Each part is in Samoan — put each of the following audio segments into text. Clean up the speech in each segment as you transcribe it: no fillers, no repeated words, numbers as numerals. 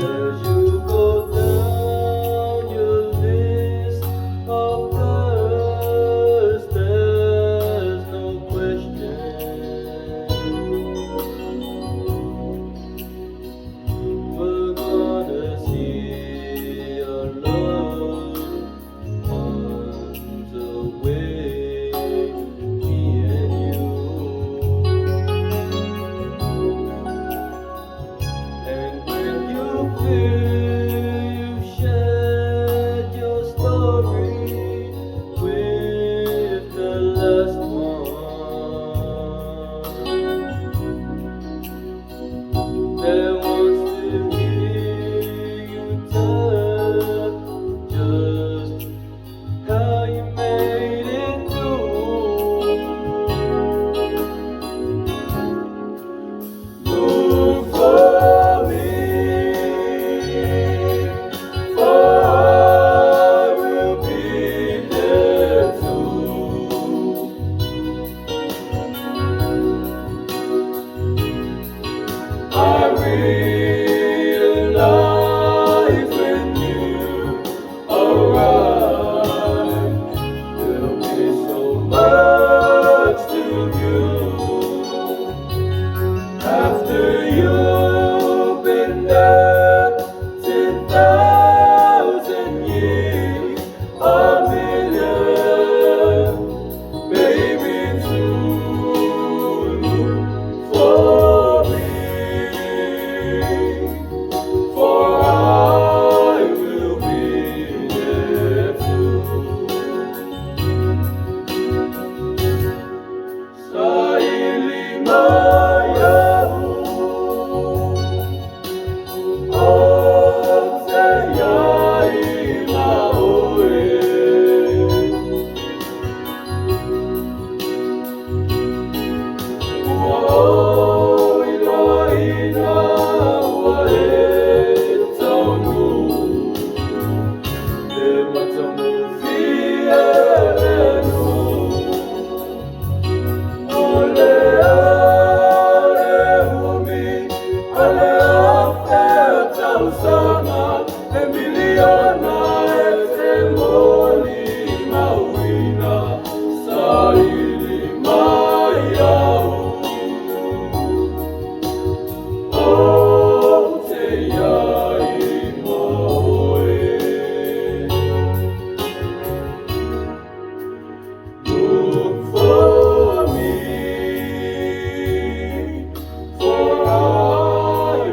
As you go down your list of birds, there's no question. We're gonna see our loved ones away, me and you. And when you feel you've shared your story with the last one that wants to hear you tell just how you made it through. Look for me, for I will be there too. I realize when you arrive, there'll be so much to do. After you've been there 10,000 years, a million, baby, to look for me, for I will be there too. Saili mai au, o te iai ma oe. Ua ou iloaina ua e taunuu le matagofie le nuu. O le a le umi a le afea tausaga he miliona e te molimauina saili mai au. O te iai ma oe. Look for me, for I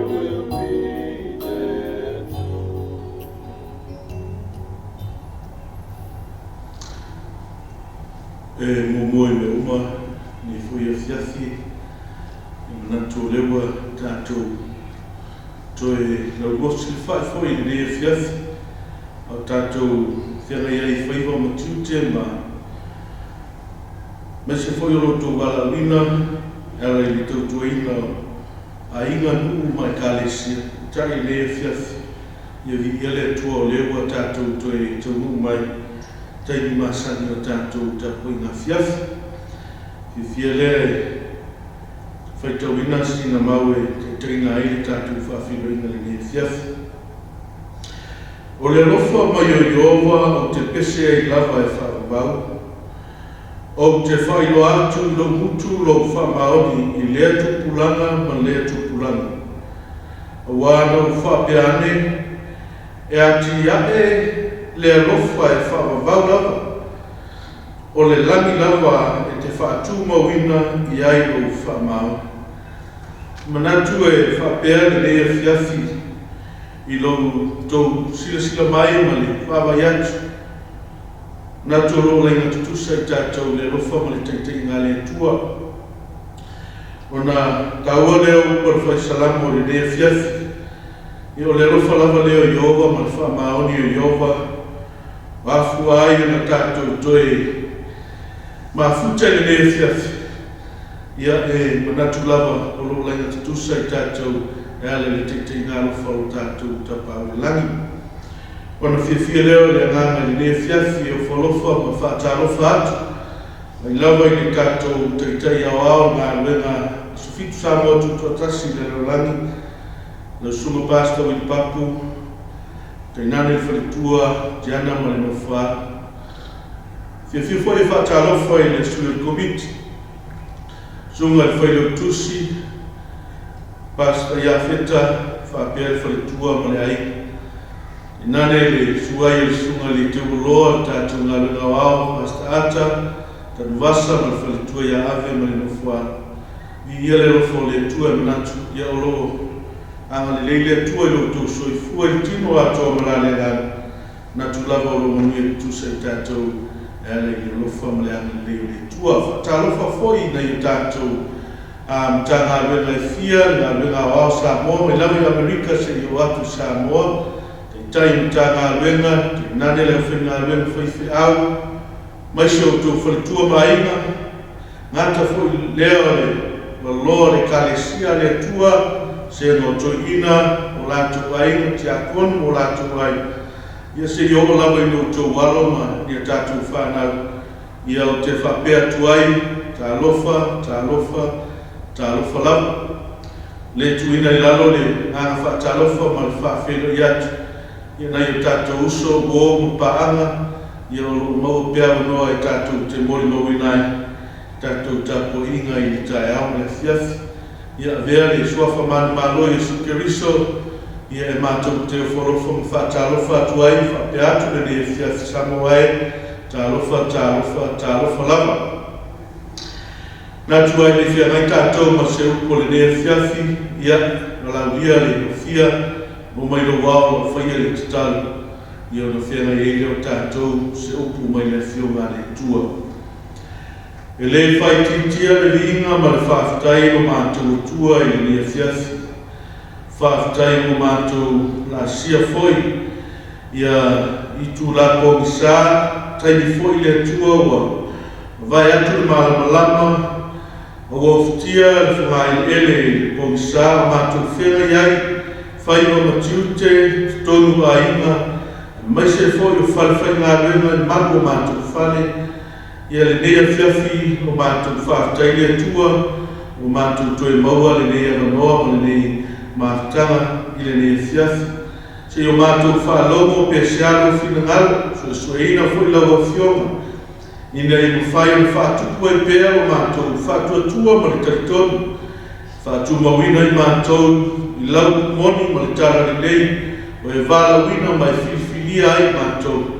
will be there too. E muamua i mea uma lenei foi afiafi, e manatu o lea ua tatou toe laulosi le fai foi i lenei afiafi, a o tatou feagai ai i faiva ma tiute ma aemaise foi o lo outou valaauina e ala i le tautuaina o aiga, nuu ma Ekalesia. Peitai i lenei afiafi, ia viia le Atua o lea ua tatou toe taunuu mai i taimi masani o tatou tapuaiga afiafi. Fiafia lea e faitauina sina mau e taitaiina ai le tatou faafeiloaiga i lenei afiafi. O le alofa mai o Ieova ou te pese ai lava e faavavau. Ou te faailoa atu i lou gutu lou faamaoni i lea tupulaga ma lea tupulaga. Aua na ou faapea ane, E atiae le alofa e faavavau lava, o le lagi lava e te faatumauina i ai lou faamaoni. Manatu e faapea lenei afiafi i lo outou silasila mai ma le vaavaai atu, manatu o lo o laina tutusa i tatou le alofa ma le taitaiga a le Atua. Ona taua lea o upu a le Fai Salamo i lenei afiafi, ia o le alofa lava lea o Ieova ma le faamaoni o Ieova ua afua ai ona tatou toe mafuta i lenei afiafi. Ia, e manatu lava o lo o laina tutusa i tatou e ala i le taitaiga alofa o lo tatou Tapaau i le Lagi. Ona fiafia lea o le agaga i lenei afiafi e ofo alofa ma faatalofa atu mai lava i le tatou Taitai Aoao i galuega Aso Fitu Samoa Tutoatasi i le lalolagi. Lau Susuga Pastor Willie Papu, tainane le faletua Tiana ma le Nofoa. Fiafia foi e faatalofa i le sui o le Komiti, Susuga i le Failautusi, Pastor Iafeta faapea le faletua ma le aiga. Tainane le suai o le Susuga i le Teuoloa, le tatou galuega aoao, Pastor Ata, Tanuvasa ma le faletua ia Ave ma le Nofoa. Viia le alofa o le Atua e manatu ia o lo o agalelei le Atua i lo outou soifua i le tino atoa ma la le agaga. Manatu lava o lo o manuia tutusa i tatou e ala i le alofa ma le agalelei o le Atua. Faatalofa foi i nai o tatou a Matagaluega e fia, le galuega aoao Samoa mai lava i Amerika seia oo atu i Samoa, Taitai o Matagaluega, tainane le aufaigaluega faifeau, maise o outou faletua ma aiga, gata foi lea o le laloa o le Ekalesia a le Atua, sega o toeaiina, o latou aiga, tiakono ma o latou aiga, ia seia oo lava i lo outou alo ma ni a tatou fanau. Ia ou te faapea atu ai, Talofa, talofa, talofa lava. Le tuuina i lalo le agaga faatalofa ma le faafeiloai atu i nai o tatou uso, uo ma paaga, ia o lo o maua pea avanoa e tatou te molimauina ai tatou tapuaiga i le taeao ma le afiafi. Ia avea le Suafa manumalo Iesu Keriso, ia e matou te ofoalofa ma faatalofa atu ai, faapea atu lenei afiafi Samoa e, talofa, talofa, talofa lava. Natu ai le feagai tatou ma se upu o lenei afiafi, ia, valaaulia le Ofia, mo mai lou ao lau faia le tatalo, ia ona feagai ai lea o tatou se upu mai le Afioga a le Atua. E le faaitiitia le viiga ma le faafetai lo matou Atua i lenei afiafi. Faafetai ua matou laasia foi ia itula pogisa, taimi foi le Atua ua mavae atu le malamalama ma ua ofitia le fogaeleele i le pogisa o matou feagai ai, faiva ma tiute, totonu aiga, aemaise foi o fale faigaluega i malu o matou fale. Ia lenei afiafi o matou faafetai le Atua ua matou toe maua lenei avanoa ma lenei mafutaga i lenei afiafi. Se i o matou faalogo pe se a lou finagalo, suesueina foi lau Afioga, ina ia mafai ona faatupu ai pea lo matou faatuatua ma le talitonu, faatumauina i matou i lau moni ma le talalelei o e valaauina ma e filifilia ai matou.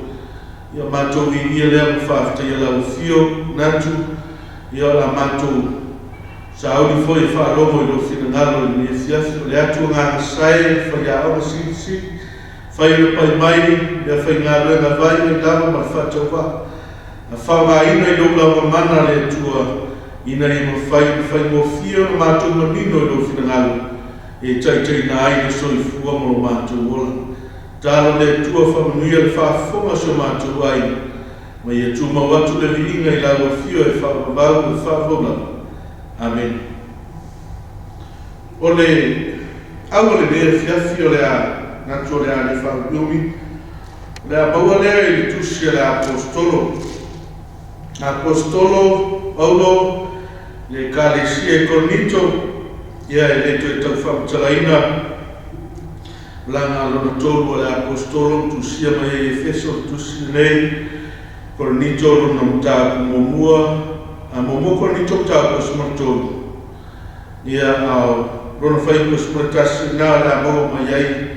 Ia matou viia lea ma faafetaia lau afio, manatu, ia o le a matou sauni foi e faalogo i lou finagalo i lenei afiafi. O le atu agaga sae, le faiaoga silisili, fai o le pai mai, meafaigaluega vaivai lava ma le faatauvaa. A faaaogaina i lou lava mana le Atua, ina ia mafai ona faigofie ona matou manino i lou finagalo e taitaiina ai le soifua ma lo matou ola. Talo le Atua faamanuia le faafofoga o si o matou aiga, ma ia tumau atu le viiga i lau Afio e faavavau e faavavau lava. Amene. O le au o lenei afiafi o le a manatu o le a le faaumiumi, o le a maua lea i le tusi a le Aposetolo. Aposetolo Paulo le Ekalesia i Korinito, ia e le toe tau faamatalaina Malaga lona tolu a le Aposetolo na tusia mai ai Efeso le tusi lenei, Korinito lona mataupu muamua, a muamua Korinito mataupu 13, ia a o lona fuaiupu 11 ina o le a maua mai ai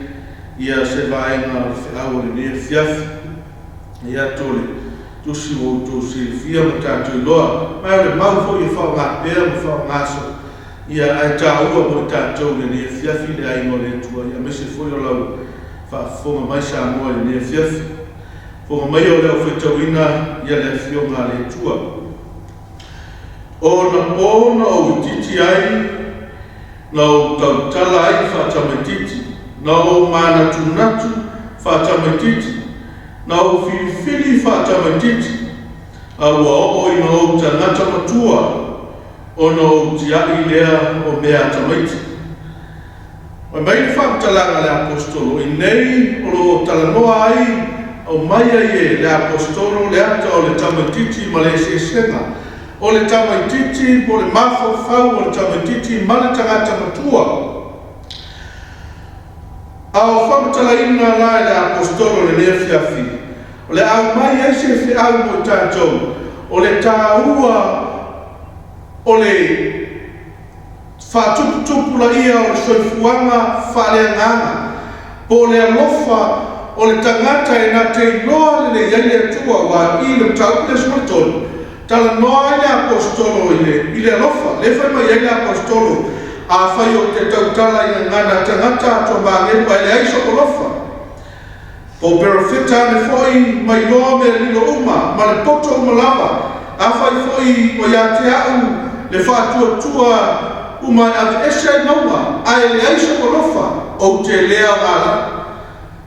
ia se vaega o le feau o lenei afiafi. Ia atu o le tusi ua outou silafia ma tatou iloa, ma o le mau foi e faaaoga pea ma faaaoga soo. Ia, ae taua mo i tatou i lenei afiafi le aiga o le Atua, ia aemaise foi o lau faafofoga mai Samoa i lenei afiafi. Fofoga mai o le aufaitauina ia le Afioga a le Atua. Ona po na ou itiiti ai, na ou tautala ai faatamaitiiti, na ou manatunatu faatamaitiiti, na ou filifili faatamaitiiti, a ua oo ina ou tagata matua, ona ou tia'i lea o mea a tamaiti. Fai mai le faamatalaga a le Aposetolo, I nei o lo o talanoa ai, aumai ai e le Aposetolo le ata o le tamaitiiti ma le eseesega o le tamaitiiti po o le mafaufau o le tamaitiiti ma le tagata matua. A o faamatalaina la e le Aposetolo i lenei afiafi, o le a aumai ai se feau mo i tatou, o le taua o le faatuputupulaia o le soifuaga faaleagaga, po o le alofa o le tagata e na te iloa lelei ai le Atua, aua o i i le mataupu lea 13, talanoa ai le Aposetolo i le i le alofa, lea e fai mai ai le Aposetolo, Afai ou te tautala i gagana a tagata atu ma agelu ae leai sou alofa, po o perofeta ane foi ma iloa mea lilo uma ma le poto uma lava, afai foi o ia te a'u le faatuatua uma e aveese ai mauga, ae leai sou alofa, ou te le aoga lava.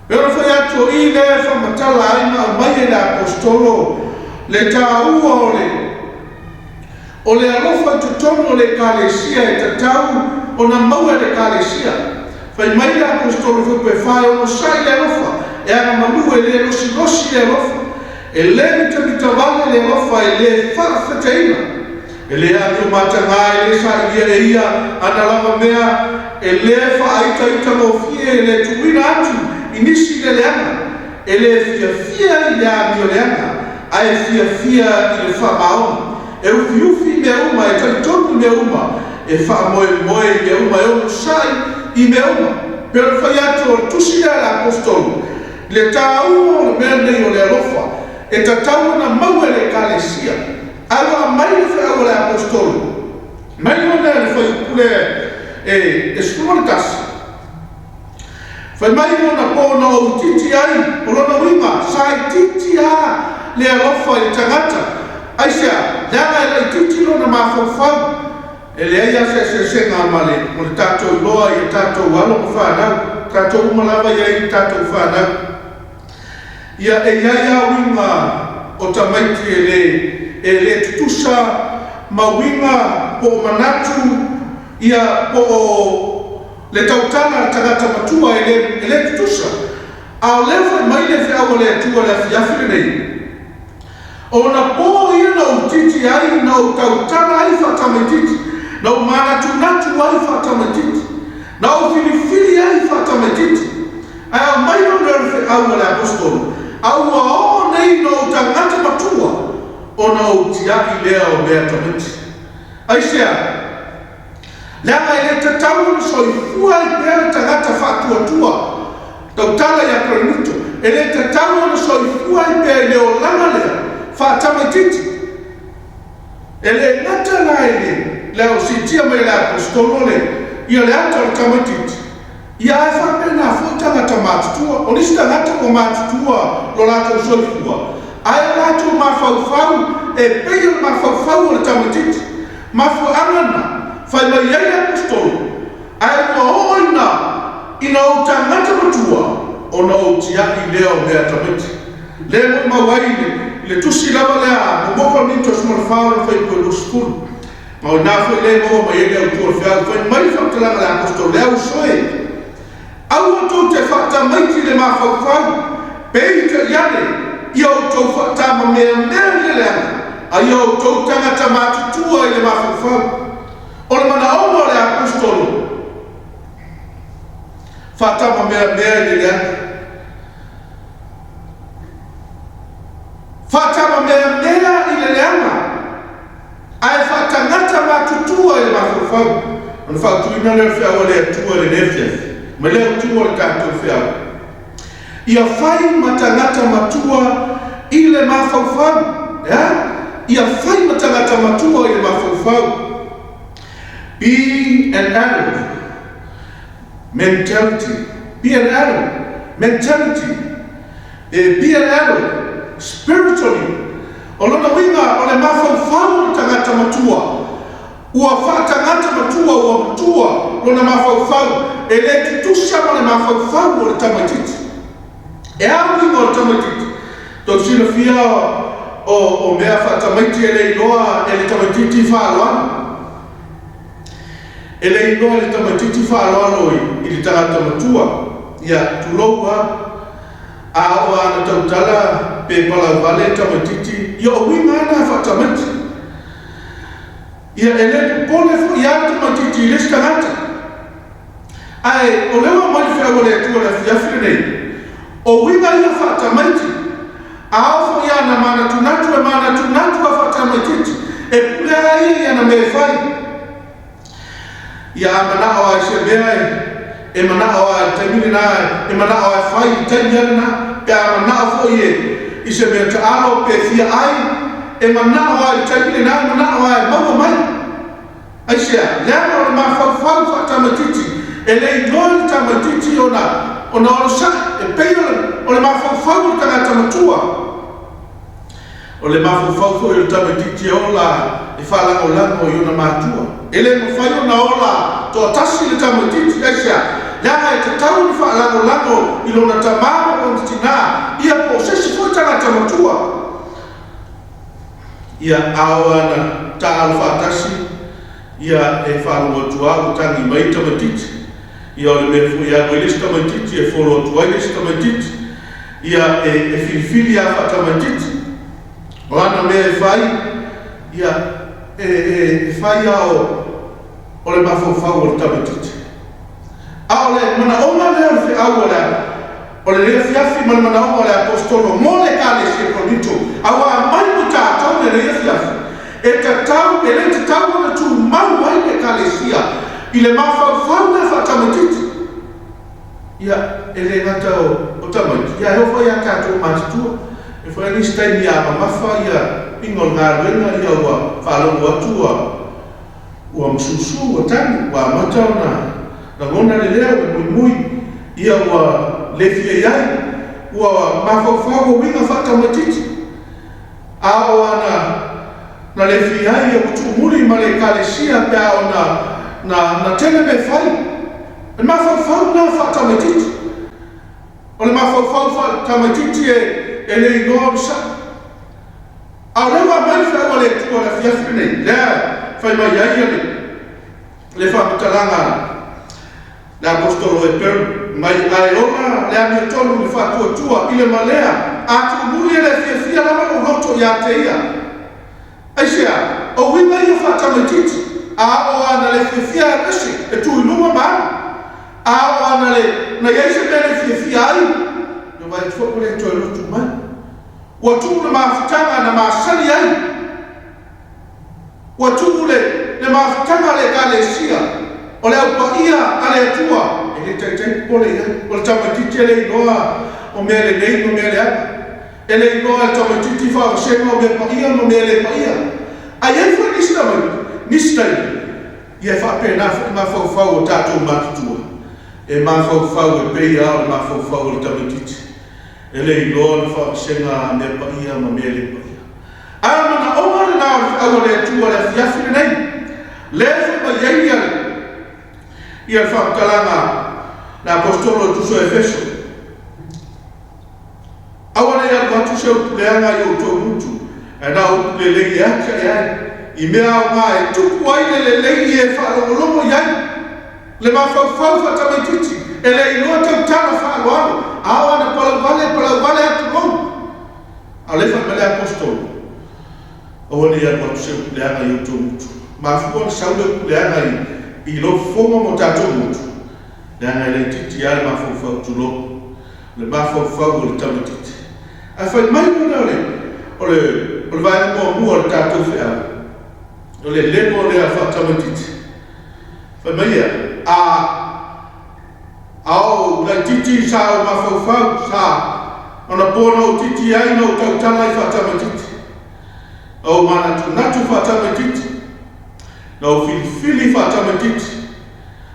E pei ona fai atu o i lea e faamatala ai ma aumai e le Aposetolo le taua o le O le alofa i totonu o le Ekalesia e tatau ona maua e le Ekalesia. Fai mai le Aposetolo Filipi e onosai le alofa, e agamalu e le losilosi le alofa, e le mitamitavale le alofa, e le faafateina, e le amio mataga, e le sailia e ia ana lava mea, e le faaitaitagofie, e le tuuina atu i nisi le leaga, e le fiafia i le amioleaga, ae fiafia i le faamaoni. E ufiufi i mea uma, e talitonu i mea uma, e faamoemoe i mea uma, e onosai i mea uma. E pei ona fai atu o le tusi lea a le Aposetolo, le taua o le mea lenei o le alofa, e tatau ona maua e le Ekalesia. Ae ua aumai le feau a le Aposetolo, mai lona le fuaiupu lea e 11, Fai mai ona po na ou itiiti ai, o lona uiga, sa itiiti a le alofa i le tagata. Aisea? Leaga e laitiiti lona mafaufau. E leai lava se eseesega ma le ma le tatou iloa i a tatou alo ma fanau. Tatou uma lava e i ai tatou fanau. Ia, e i ai lava uiga o tamaiti e le e le tutusa ma uiga po o manatu, ia, po o Le tautala a le tagata matua e le, e le tutusa. A o lea fai mai le feau a le Atua i le afiafi lenei, Ona po ia na ou titi ai, na ou tautala ai faatamaititi, na ou manatunatu ai faatamaititi, na ou filifili ai faatamaititi. Ae aumai lou leo le feau a le Aposetolo, a ua oo nei na ou tagata matua, ona ou tiai lea o mea tamaiti. Aisea? Leaga e le tatau ona soifua ai pea le tagata faatuatua, tautala ia Korinito, e le tatau ona soifua ai pea i le olaga lea faatamaitiiti. E le gata la i le le ao siitia mai e le Aposetolo le ia le ata o le tamaitiiti, ia ae faapena foi tagata matutua. O nisi tagata ua matutua lo latou soifua, ae o latou mafaufau e pei o le mafaufau o le tamaitiiti. Mafuaaga na fai mai ai le Aposetolo, Ae ua oo ina ina ou tagata matua, ona ou tiai lea o mea tamaiti. Lea e molimau ai i le i le tusi lava lea a Momo Korinito 14 lona fuaiupu e 20. Ma o ina foi lea e maua mai ai le autu o le feau. Fai mai le faamatalaga a le Aposetolo, Le au e, aua tou te faatamaiti i le mafaufau, peitai ane, ia outou faatamameamea i le leaga, a ia outou tagata matutua i le mafaufau. O le manaoga o le Aposetolo, faatamameamea i le leaga. Faatamameamea i le leaga. Ae faatagata matutua i le mafaufau. Ona faatuina lea o le feau a le Atua i lenei afiafi, ma le autu o le tatou feau. Ia fai ma tagata matua i le mafaufau. E a? Ia fai ma tagata matua i le mafaufau. Be an adult mentality. Be an adult mentality. E be an adult spiritually. O lona uiga o le mafaufau o le tagata matua, ua faatagata matua, ua matua lona mafaufau, e le tutusa ma le mafaufau o le tamaitiiti. E a uiga o le tamaitiiti? Tou silafia o, o mea faatamaiti e le iloa e le tamaitiiti faaaloalo. E le iloa e le tamaitiiti faaaloalo i, i le tagata matua. Ia, tulou a. A oo lava ina tautala pe palauvale le tamaitiiti, ia o uiga lava na faatamaiti. Ia, e le popole foi lava le tamaitiiti i le isi tagata. Ae o lea ua aumai le feau a le Atua i le afiafi lenei, o uiga ia faatamaiti, a oo foi ia ana manatunatu e manatunatu a faatamaititi, e pule lava ia i ana mea e fai. Ia a manao lava i se mea e, e manao lava i le taimi lena, e manao lava e fai i le taimi lava lena, pe a manao foi e, i se mea taalo pe fia ai, e manao lava i le taimi lena, e manao lava e maua mai. Aisea? Leaga o le mafaufau faatamaitiiti, e le iloa e le tamaitiiti ona, ona onosai, e pei o le, o le mafaufau o le tagata matua. O le mafaufau foi o le tamaitiiti e ola e faalagolago i ona matua. E le mafai ona ola toatasi le tamaitiiti. Aisea? Leaga e tatau ona faalagolago i lona tamā ma lona tinā, ia po o se isi foi tagata matua. Ia, a oo lava ina taaalo faatasi, ia e faalogo atu lava ua tagi mai le tamaitiiti. Ia o le mea foi e alu ai le isi tamaitiiti, e folo atu ai le isi tamaitiiti. Ia, e, e filifili lava faatamaitiiti. O ana mea e fai, ia, e, e, e fai lava o, o le mafaufau o le tamaitiiti. A o le manaoga lea o le feau o le o lenei afiafi ma le manaoga o le Aposetolo mo le Ekalesia Korinito, a ua aumai mo tatou lenei afiafi, e tatau, e le tatau ona tumau ai le Ekalesia i le mafaufau lea faatamaitiiti. Ia, e le gata o, o tamaiti, ia e oo foi ia tatou matutua. E foi nisi taimi a mamafa ia piga o le galuega, ia ua faalogo atu ua Ua masusu, ua tagi, ua amata ona lagona le leo, le muimui, ia ua le fia i ai, ua mafaufau o uiga faatamaititi, a o ana na le fia ai ia ua tuumuli ma le Ekalesia pe a ona na na tele mea fai. O le mafaufau lena faatamaititi. O le mafaufau faatamaititi e e le iloa o le saʻa. A o lea ua aumai le feau a le Atua i le afiafi lenei, lea e fai mai ai le, le faamatalaga a le Aposetolo Eperu, mai ae ola le amiotonu i le faatuatua i le malea, a tuumuli e le fiafia lava lou loto ia te ia. Aisea? O uiga ia faatamaitiiti, a oo lava na le fiafia e alu ese, e tu i luga ma alu. A oo lava na le, na i ai se mea le fiafia ai, ia vaai atu foi ua le toe lotu mai. Ua tuu le mafutaga na masani ai. Ua tuu le, le mafutaga a le Ekalesia, o le Au Paia a le Atua, e le taitai popole i ai. O le tamaitiiti e le iloa o mea lelei ma mea leaga. E le iloa e le tamaitiiti faavasega o mea paia ma mea le paia. A i ai foi nisi tamaiti, nisi taimi, ia e faapena foi mafaufau o tatou matutua. E mafaufau e pei lava o le mafaufau o le tamaitiiti. E le iloa le faavasega a mea paia ma mea le paia. A o le manaoga lena o le feau a le Atua i le afiafi lenei, lea e fai mai ai ia le, ia le faamatalaga a le Aposetolo e tusa o Efeso, Aua ne i alu atu se upu leaga i outou gutu, ae na o upu lelei e atiae ai, i mea aoga e tupu ai le lelei i e faalogologo i ai. Le mafaufau faatamaitiiti, e le iloa tautala faaaloalo, a o ana palauvale, palauvale atu lou. A o lea e fai mai le Aposetolo, Aua ne i alu atu se upu leaga i outou gutu. Mafua ona sau le upu leaga i, i lou fofoga ma o tatou gutu, leaga e laitiiti lava le mafaufau, tulou, le mafaufau o le tamaitiiti. Ae fai mai loa lea o le, o le, o le vaega muamua o le tatou feau, o le lego lea faatamaitiiti. Fai mai ia, A, a ou laititi sa ou mafaufau, sa, ona po na ou titi ai na ou tautala ai faatamaititi, na ou manatunatu faatamaititi, na ou filifili faatamaititi.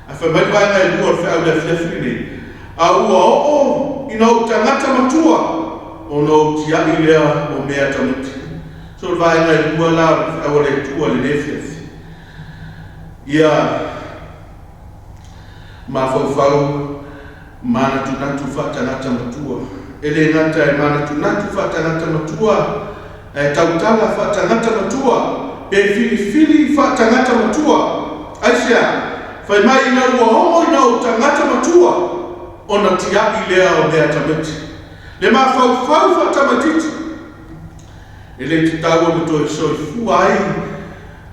Ae fai mai le vaega e lua o le feau i le afiafi lenei, A ua oo ina ou tagata matua, ona ou tiai lea o mea tamaiti. So o le vaega e lua la o le feau a le Atua i lenei afiafi. Ia mafaufau manatunatu faatagata matua. E le gata e manatunatu faatagata matua, ae tautala faatagata matua, pe filifili faatagata matua. Aisea? Fai mai ina ua oo ina ou tagata matua, ona tiai lea o mea tamaiti. Le mafaufau faatamaitiiti, e le tatau ona toe soifua ai.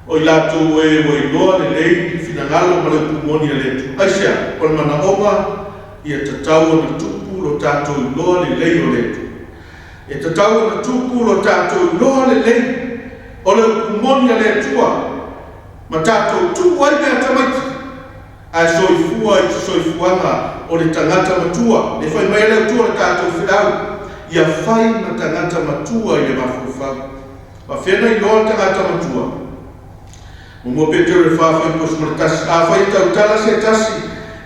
O i latou e ua iloa lelei le finagalo ma le upu moni a le Atua. Aisea? O le manaoga ia tatau ona tupu lo tatou iloa lelei o le Atua. E tatau ona tupu lo tatou iloa lelei o le upu moni a le Atua ma tatou tuu ai mea tamaiti ae soifua i se soifuaga o le tagata matua. E fai mai ai le Atua i le tatou feau, Ia fai ma tagata matua i le mafaufau. Faafefea ona iloa le tagata matua? Muamua Petero e fa 11, Afai e tautala se tasi,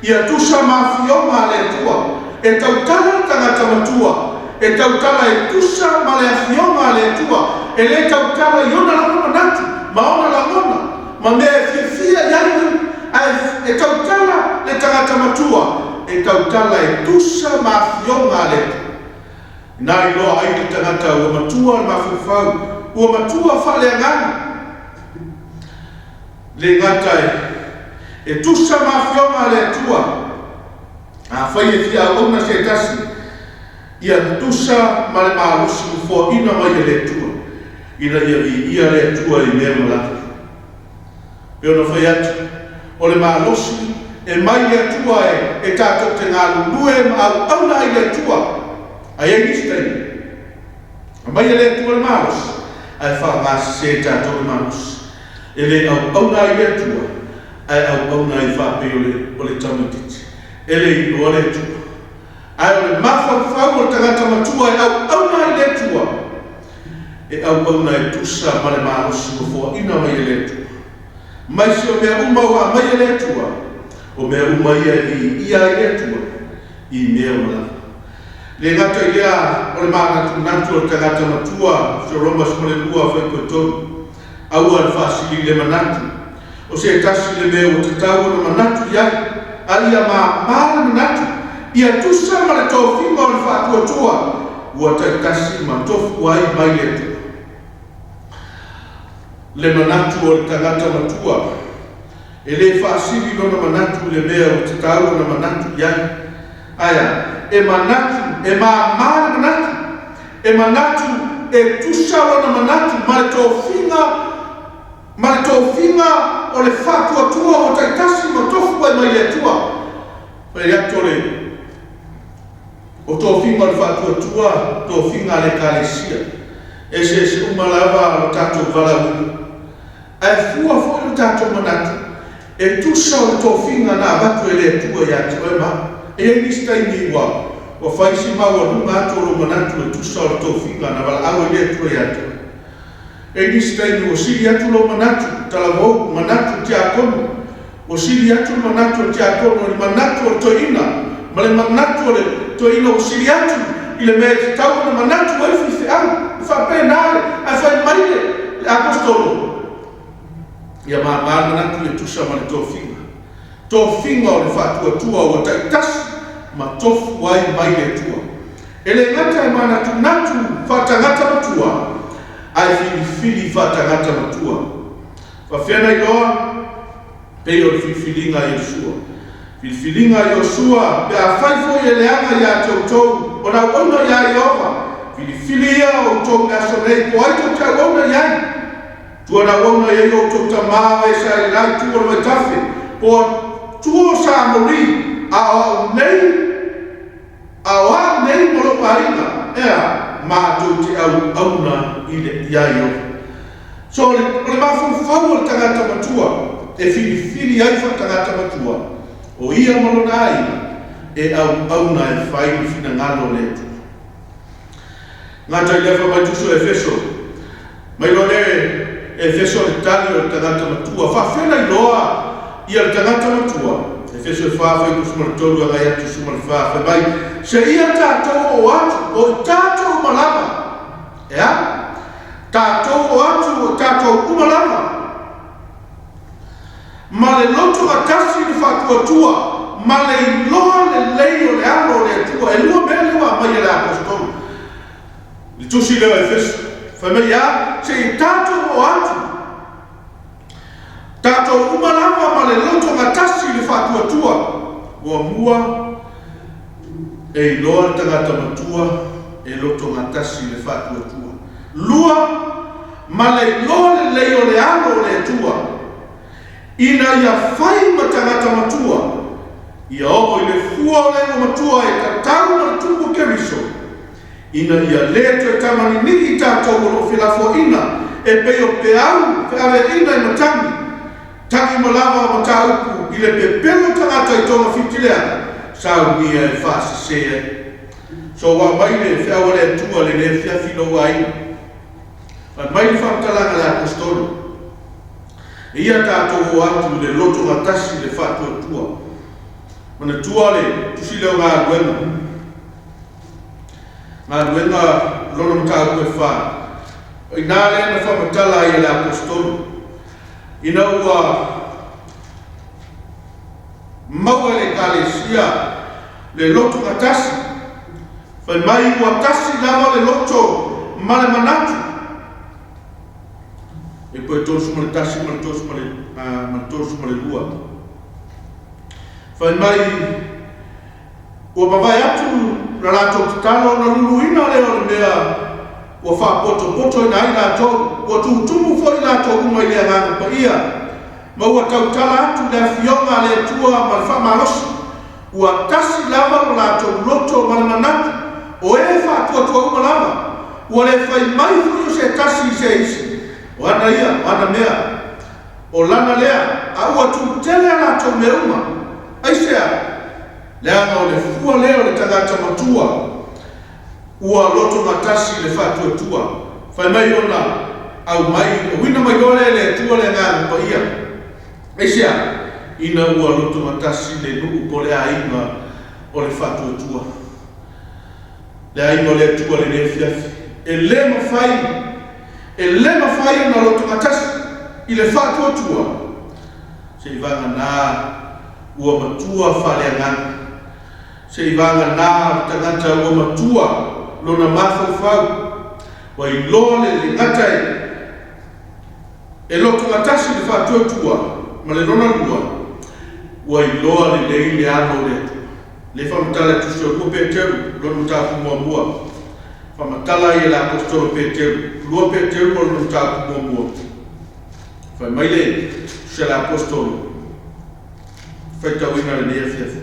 ia tusa ma afioga a le Atua. E tautala le tagata matua, e tautala e tusa ma le afioga a le Atua, e le tautala i ona lava manatu ma ona lagona ma mea e fiafia i ai ia, ae e tautala le tagata matua, e tautala e tusa ma afioga a le Atua. Ina iloa ai le tagata ua matua le mafaufau, ua matua faaleagaga, le gata e tusa ma afioga a le Atua. Afai e fia auauna se tasi, ia tusa ma le malosi ua foaina mai e le Atua, ina ia viia le Atua i mea uma lava. Pei ona fai atu, o le malosi e mai le Atua e tatou te galulue ma auauna ai le Atua. Ae i ai nisi taimi, aumai e le Atua le malosi, ae faaaoga sese tatou le malosi. E le auauna ai le Atua, ae auauna ai faapei o le, o le tamaitiiti. E le iloa le Atua. Ae o le mafaufau o le tagata matua e auauna ai le Atua, e auauna e tusa ma le malosi ua foaina mai e le Atua. Mai se o mea uma ua aumai e le Atua, o mea uma ia e viia ai le Atua i mea uma lava. Le gata i lea o le manatunatu o le tagata matua, se Roma 12 fuaitolu, Aua le faasili i le manatu o se tasi le mea ua tatau ona manatu i ai, a ia māmā le manatu, ia tusa ma le tofiga o le faatuatua ua taitasi ma tofu ai mai le Atua. Le manatu o le tagata matua, e le faasili lona manatu i le mea ua tatau ona manatu i ai. Ae a? E manatu, e māmā le manatu, e manatu e tusa lona manatu ma le tofiga ma le tofiga o le faatuatua ua taitasi ma tofu ai mai le Atua. Fai atu o le o tofiga o le faatuatua, tofiga a le Ekalesia. Eseese uma lava lo tatou valaauina. Ae fua foi lo tatou manatu e tusa o le tofiga na avatu e le Atua ia te oe ma au. E i ai nisi taimi ua ua fai si maualuga atu o lou manatu e tusa o le tofiga na valaau ai le Atua ia te oe. E i ai nisi taimi ua sili atu lou manatu, talavou, manatu tiakono, ua sili atu le manatu o le tiakono i le manatu o le toeaina, ma le manatu o le toeaina ua sili atu i le mea e tatau ona manatu ai faifeau. E faapena le, ae fai mai le, le Aposetolo, Ia māmā le manatu ia tusa ma le tofiga. Tofiga o le faatuatua ua taitasi ma tofu ai mai le Atua. E le gata e manatunatu faatagata matua, ae filifili faatagata matua. Faafefea na iloa? Pei o le filifiliga a Iosua. Filifiliga a Iosua, pe afai foi e leaga ia te outou ona auauna iā Ieova, filifili ia o outou i le aso nei, po o ai tou te auauna i ai. Tua na auauna i ai outou tamā o e sa i lena itu o le vaitafe, po o tua o Samori, a o au nei, a o au nei ma lou aiga, ea, matou te auauna i le, iā Ieova. So, o le, o le mafaufau o le tagata matua e filifili ai faatagata matua, o ia ma lona aiga, e auauna e fai le finagalo o le Atua. Gata i lea fai mai tusi o Efeso, mai loa le Efeso le tali o le tagata matua. Faafefea na iloa ia le tagata matua? Efeso e fa 73 agai atu 14, fai mai, Seia tatou oo atu, o i tatou uma lava. E a? Tatou oo atu, o i tatou uma lava. Ma le loto gatasi i le faatuatua ma le iloa lelei o le Alo o le Atua. E lua mea lea ua aumai e le Aposetolo i le tusi lea o Efeso. Fai mai a, se i tatou oo atu, tatou uma lava ma le loto gatasi i le faatuatua. Muamua, e iloa le tagata matua e loto gatasi i le faatuatua. Lua, ma le iloa lelei o le Alo o le Atua, ina ia fai ma tagata matua, ia oo i le fua o le ua matua e tatau ma le tupu o Keriso, ina ia lē toe tamaninii tatou o lo o felafoaiga e pei o peau feaveaiina i matagi, tagi uma lava o mataupu i le pepelo tagata i togafiti leaga, saunia e faasese ai. So ua aumai le feau a le Atua i lenei afiafi lou aiga. Fai mai le faamatalaga a le Aposetolo, E ia tatou o atu i le lotogatasi i le faatuatua. Manatua le tusi lea o Galuega, Galuega lona mataupu e fa. O i ina lea na faamatala ai e le Aposetolo, ina ua maua e le Ekalesia le lotogatasi, fai mai ua tasi lava le loto ma le manatu. E po e 31 ma le 32. Fai mai ua mavae atu la latou tatalo ona luluina lea o le mea ua faapotopotoina ai latou, ua tutumu foi latou uma i le Agaga Paia, ma ua tautala atu i le Afioga a le Atua ma le faamalosi, ua tasi lava lo latou loto ma le manatu, o e faatuatua uma lava, ua le fai mai foi o se tasi i se isi, o ana ia, o ana mea, o lana lea, a ua tutele a latou mea uma. Aisea? Leaga o le fua lea o le tagata matua ua lotogatasi i le faatuatua. Fai mai ona aumai, auina mai loa lea e le Atua le Agaga Paia. Aisea? Ina ua lotogatasi le nuu po o le aiga o le faatuatua. Le aiga o le Atua lenei afiafi. E le mafai, e le mafai ona lotogatasi i le faatuatua seivaganā ua matua faaleagaga. Seivaganā le tagata ua matua lona mafaufau, ua iloa le le gata e e lotogatasi le faatuatua ma le lona lua, ua iloa lelei le alo o le Atua. Le faamatala e tusi o 2 Peteru, lona mataupu muamua. Faamatala ai e le Aposetolo Peteru, 2 Peteru o lona mataupu muamua. Fai mai le tusi a le Aposetolo, faitauina lenei afiafi.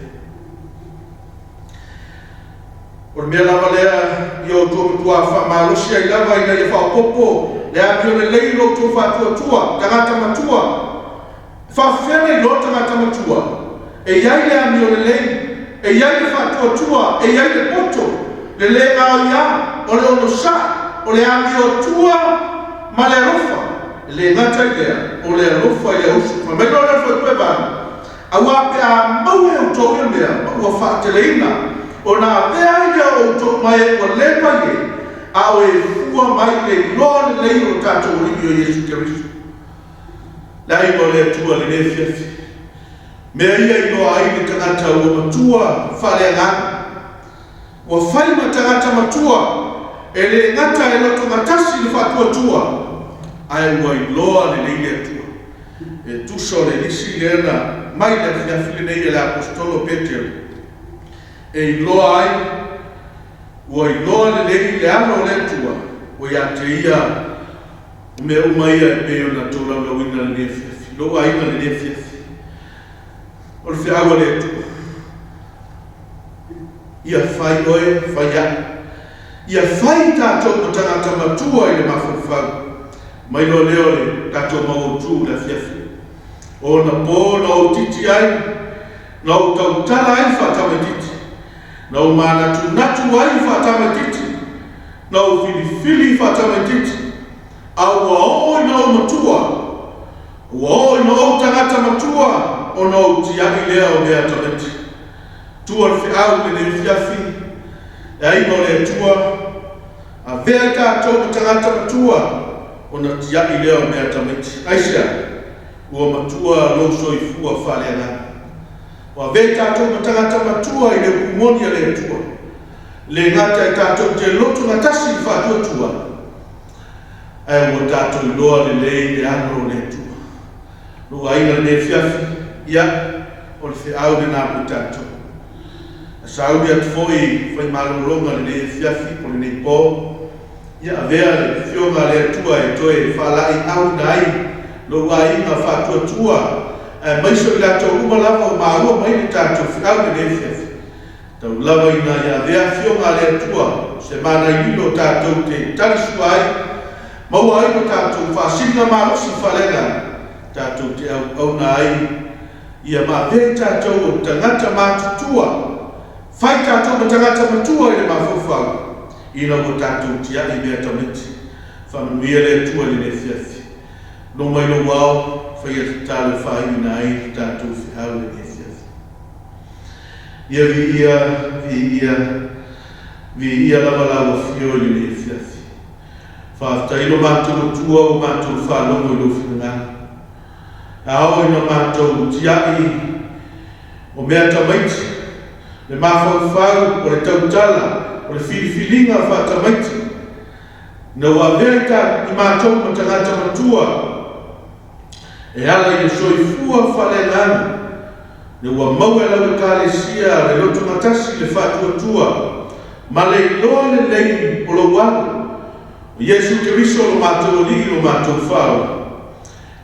O le mea lava lea ia outou matuā faamalosi ai lava ina ia faaopoopo le amio lelei i lo outou faatuatua, tagata matua. E faafefea ona iloa tagata matua? E i ai le amio lelei, e i ai le faatuatua, e i ai le poto, le lē gaoiā, o le onosai, o le amiotua ma le alofa. E le gata i lea, o le alofa i le ausu. Fai mai loa le Fuaiupu e 8, Auā pe a maua e outou ia mea ma ua faateleina, ona avea ai lea o outou ma e ua lē paie, a o e fua mai i le iloa lelei o lo tatou Alii o Iesu Keriso. Le aiga o le Atua lenei afiafi. Mea ia i iloa ai le tagata ua matua faaleagaga. Ua fai ma tagata matua, e le gata e lotogatasi le faatuatua, ae ua iloa lelei le Atua. E tusa o le lisi lea na mai le afiafi lenei e le Aposetolo Peteru, e iloa ai, ua iloa lelei le alo o le Atua, ua ia te ia O mea uma ia e pei ona tolaulauina lenei afiafi, lou aiga lenei afiafi, o le feau a le Atua. Ia fai oe, fai a'u. Ia fai tatou ma tagata matua i le mafaufau. Mai loa lea o le tatou mau autu i le afiafi. O ona po na ou titi ai, na ou tautala ai faatamaititi, na ou manatunatu ai faatamaititi, na ou filifili faatamaititi, A ua oo ina ou matua, ua oo ina ou tagata matua, ona ou tia'i lea o mea tamaiti. Tua le feau i lenei afiafi, le aiga o le Atua, avea i tatou ma tagata matua, ona tia'i lea o mea tamaiti. Aisea? Ua matua lou soifua faaleagaga. Ua avea i tatou ma tagata matua i le upu moni a le Atua. Le gata e tatou te lotogatasi i le faatuatua, Ae ua tatou iloa lelei le alo o le Atua. Lou aiga lenei afiafi, ia, o le feau lena mo tatou. Na sauni atu foi i faimalologa lenei afiafi po o lenei po, Ia avea le Afioga a le Atua e toe faalaeiauina ai lou aiga faatuatua, aemaise o i latou uma lava ua maua mai le tatou feau i lenei afiafi. Tau lava ina ia avea Afioga a le Atua o se manaililo tatou te talisua ai, maua ai lo tatou faasiligamalosi faaleagaga, tatou te auauna ai ia ma avea i tatou o tagata matutua, fai tatou ma tagata matua i le mafaufau, ina ua tatou tiai mea tamaiti. Faamanuia le Atua i lenei afiafi. No mai lou ao, faia tatalo e faaiuina ai le tatou feau i lenei afiafi. Ia viia, viia, viia lava lau afio i lenei afiafi. Faafetai lo matou Atua ua matou faalogo i lou finagalo. Ao ina matou tiai o mea tamaiti, le mafaufau o le tautala, o le filifiliga faatamaiti, ina ua avea i ta i matou ma tagata matua, e ala i le soifua faaleagaga, le ua maua e lau Ekalesia le lotogatasi le faatuatua, ma le iloa lelei o lou alo, o Iesu Keriso lo matou Alii lo matou Faaola,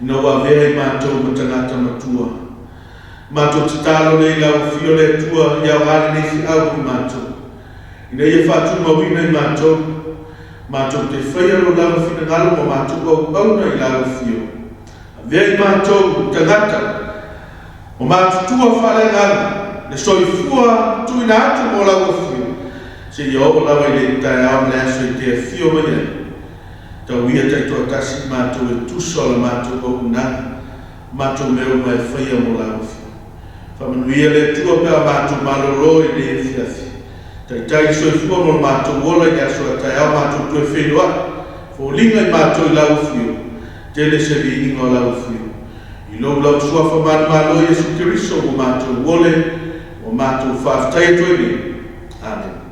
ina ua avea i matou ma tagata matua. Matou tatalo lea i lau afio le Atua ia aoga lenei feau i matou, ina ia faatumauina i matou, matou te faia lo lava finagalo ma matou auauna i lau afio. Avea i matou tagata o matutua faaleagaga, le soifua tuuina atu mo lau afio, seia oo lava i le taeao ma le aso e te afio mai ai. Tau ia taitoatasi i matou e tusa o la matou auaunaga, matou mea uma e faia mo lau afio. Faamanuia le Atua pe a matou malolo i lenei afiafi. Taitai le soifua mo le matou ola i le aso a taeao matou toe feiloai. Foliga i matou i lau afio, tele se viiga o lau afio. I lou lava suafa manumalo Iesu Keriso ua matou ole, ua matou faafetai atu ai nei. Amene.